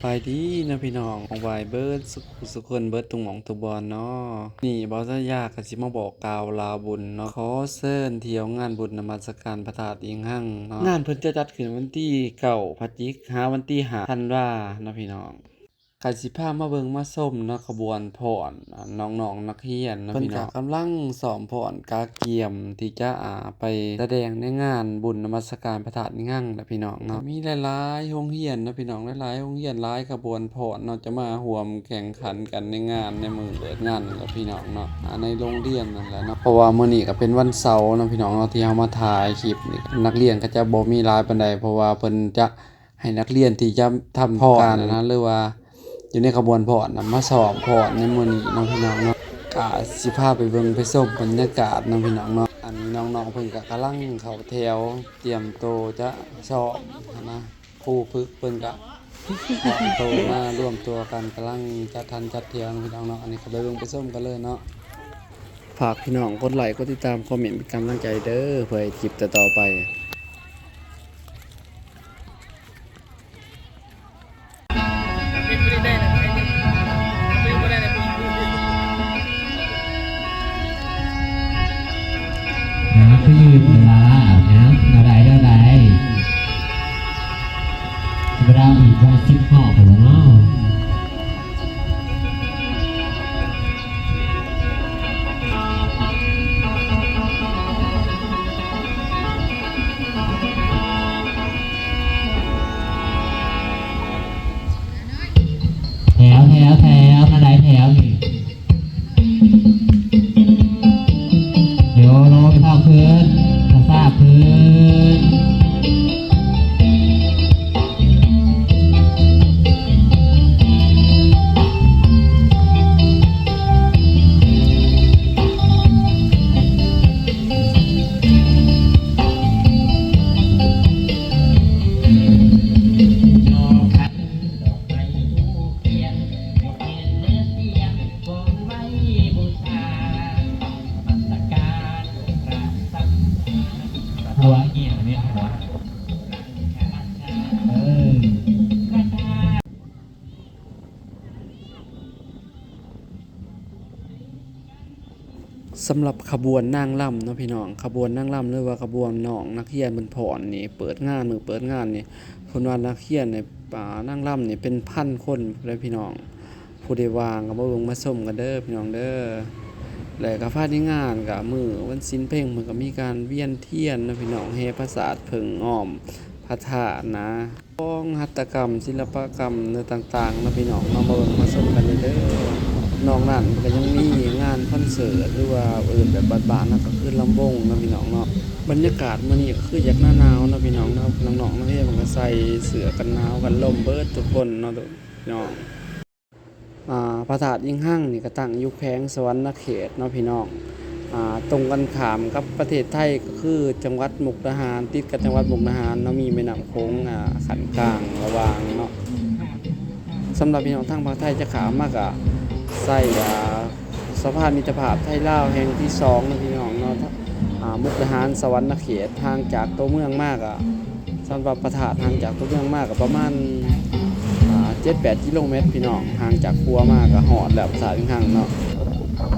ສະບາຍດີເນາະພີ່ນ້ອງ ຂໍໃຫ້ເບິດສຸຂູສຸຄົນ ເບິດທຸກໝ່ອງທຸກບ່ອນເນາະ. ນີ້ບ່າວສາຍາກໍຊິມາບອກກ່າວລາວບຸນເນາະ ຂໍເຊີນທ່ຽວງານບຸນນະມັດສະການພະທາດອີງຮັງເນາະ. ງານເພິ່ນຈະຈັດຂຶ້ນວັນທີເກົ້າພະຈິກ ຫາວັນທີຫ້າທັນວາເນາະພີ່ນ້ອງ. ກໍຊິພາມາເບິ່ງມາຊົມເນາະ ຂະບວນຟ້ອນ ອາ ນ້ອງໆນັກຮຽນເນາະ ເພິ່ນກໍກຳລັງຊ້ອມຟ້ອນກະກຽມທີ່ຈະ ອາ ໄປສະແດງໃນງານບຸນນະມັດສະການພະທາດອີງຮັງແຫຼະພີ່ນ້ອງເນາະ. ມີຫຼາຍໆໂຮງຮຽນເນາະພີ່ນ້ອງ ຫຼາຍໆໂຮງຮຽນ ຫຼາຍຂະບວນຟ້ອນເນາະ ຈະມາຮ່ວມແຂ່ງຂັນກັນໃນງານ ໃນມື້ເປີດງານນັ້ນແຫຼະພີ່ນ້ອງເນາະ ອາ ໃນໂຮງຮຽນນັ້ນແຫຼະເນາະ. ເພາະວ່າມື້ນີ້ກໍເປັນວັນເສົາເນາະພີ່ນ້ອງເນາະ ທີ່ເຮົາມາຖ່າຍຄລິບນີ້ ນັກຮຽນກໍຈະບໍ່ມີຫຼາຍປານໃດ ເພາະວ່າເພິ່ນຈະ ໃຫ້ນັກຮຽນທີ່ຈະທຳຟ້ອນນະ ຫຼືວ່າຢູ່ໃນຂະບວນຟ້ອນນະ ມາຊ້ອມຟ້ອນໃນມື້ນີ້ເນາະພີ່ນ້ອງເນາະ. ກະຊິພາໄປເບິ່ງໄປຊົມບັນຍາກາດເນາະພີ່ນ້ອງເນາະ. ອັນນີ້ນ້ອງໆເພິ່ນກະກຳລັງເຂົ້າແຖວ ຕຽມໂຕຈະຊ້ອມຫັ້ນນະ ຄູຝຶກເພິ່ນກະພ້ອມໂຕມາລວມຕົວກັນ ກຳລັງຈັດທັນຈັດແຖວເນາະພີ່ນ້ອງເນາະ. ອັນນີ້ກໍໄປເບິ່ງໄປຊົມກັນເລີຍເນາະ. ຝາກພີ່ນ້ອງກົດໄລ ກົດຕິດຕາມ ຄອມເມັນເປັນກຳລັງໃຈເດີ ເພື່ອເຮັດຄລິບຕໍ່ໆໄປ. ຫາຄືນລະ ຫາແນວໃດແນວໃດ ຊິບໍ່ໄດ້ອີກວ່າສິບຮອບພຸ້ນລະເນາະ. ແຖວ ແຖວ ແຖວ ມາໄດ້ແຖວນີ້ ໂຍໂລໄປເຂົ້າຄືນ ເຂົ້າຊາກຄືນ. ຫົວເຫຍນີ້ຫົວ ເອີ ສຳລັບຂະບວນນາງລຳເນາະພີ່ນ້ອງ ຂະບວນນາງລຳ ຫຼືວ່າຂະບວນນ້ອງນັກຮຽນເພິ່ນຟ້ອນນີ້ ເປີດງານ ມື້ເປີດງານນີ້ ເພິ່ນວ່ານັກຮຽນນີ້ ອ່າ ນາງລຳນີ້ເປັນພັນຄົນເລີຍພີ່ນ້ອງ. ຜູ້ໃດວ່າງກໍມາເບິ່ງມາຊົມກັນເດີພີ່ນ້ອງເດີ. ແລະກໍພາຍໃນງານກໍມື້ວັນສິນເພັງ ເພິ່ນກໍມີການວຽນທຽນເນາະພີ່ນ້ອງ ແຫ່ປາສາດເຜິ້ງອ້ອມພະທາດນະ ຂອງຫັດຖະກຳ ສິລະປະກຳ ແນວຕ່າງໆເນາະພີ່ນ້ອງ ມາເບິ່ງມາຊົມກັນເດີ. ນອກນັ້ນກໍຍັງມີງານຄອນເສີດ ຫຼືວ່າເອີ້ນແບບບ້ານໆເນາະ ກໍຄືລຳວົງເນາະພີ່ນ້ອງເນາະ. ບັນຍາກາດມື້ນີ້ກໍຄືຢາກໜາວໆເນາະພີ່ນ້ອງເນາະ ນ້ອງໆນັກຮຽນເພິ່ນກໍໃສ່ເສື້ອກັນໜາວກັນລົມເບິດທຸກຄົນເນາະພີ່ນ້ອງ. ອ່າ ພະທາດອີງຮັງນີ້ກໍຕັ້ງຢູ່ແຂວງສະຫວັນນະເຂດເນາະພີ່ນ້ອງ ອ່າ ຕົງກັນຂ້າມກັບປະເທດໄທ ກໍຄືຈັງຫວັດມຸກດາຫານ ຕິດກັບຈັງຫວັດມຸກດາຫານເນາະ ມີແມ່ນ້ຳໂຂງ ອ່າ ຂັ້ນກາງລະຫວ່າງເນາະ. ສຳລັບພີ່ນ້ອງທາງພາກໄທຈະຂ້າມມາກໍໃຊ້ ອ່າ ສະພານມິດຕະພາບໄທລາວແຫ່ງທີສອງເນາະພີ່ນ້ອງເນາະ. ອ່າ ມຸກດາຫານ ສະຫວັນນະເຂດ ຫ່າງຈາກຕົວເມືອງມາກໍ ສຳລັບພະທາດຫ່າງຈາກຕົວເມືອງມາກໍປະມານ ອ່າ ເຈັດແປດກິໂລແມັດພີ່ນ້ອງ ຫ່າງຈາກຂົວມາກໍຮອດແລ້ວ ພະທາດອີງຮັງເນາະ. ອ່າ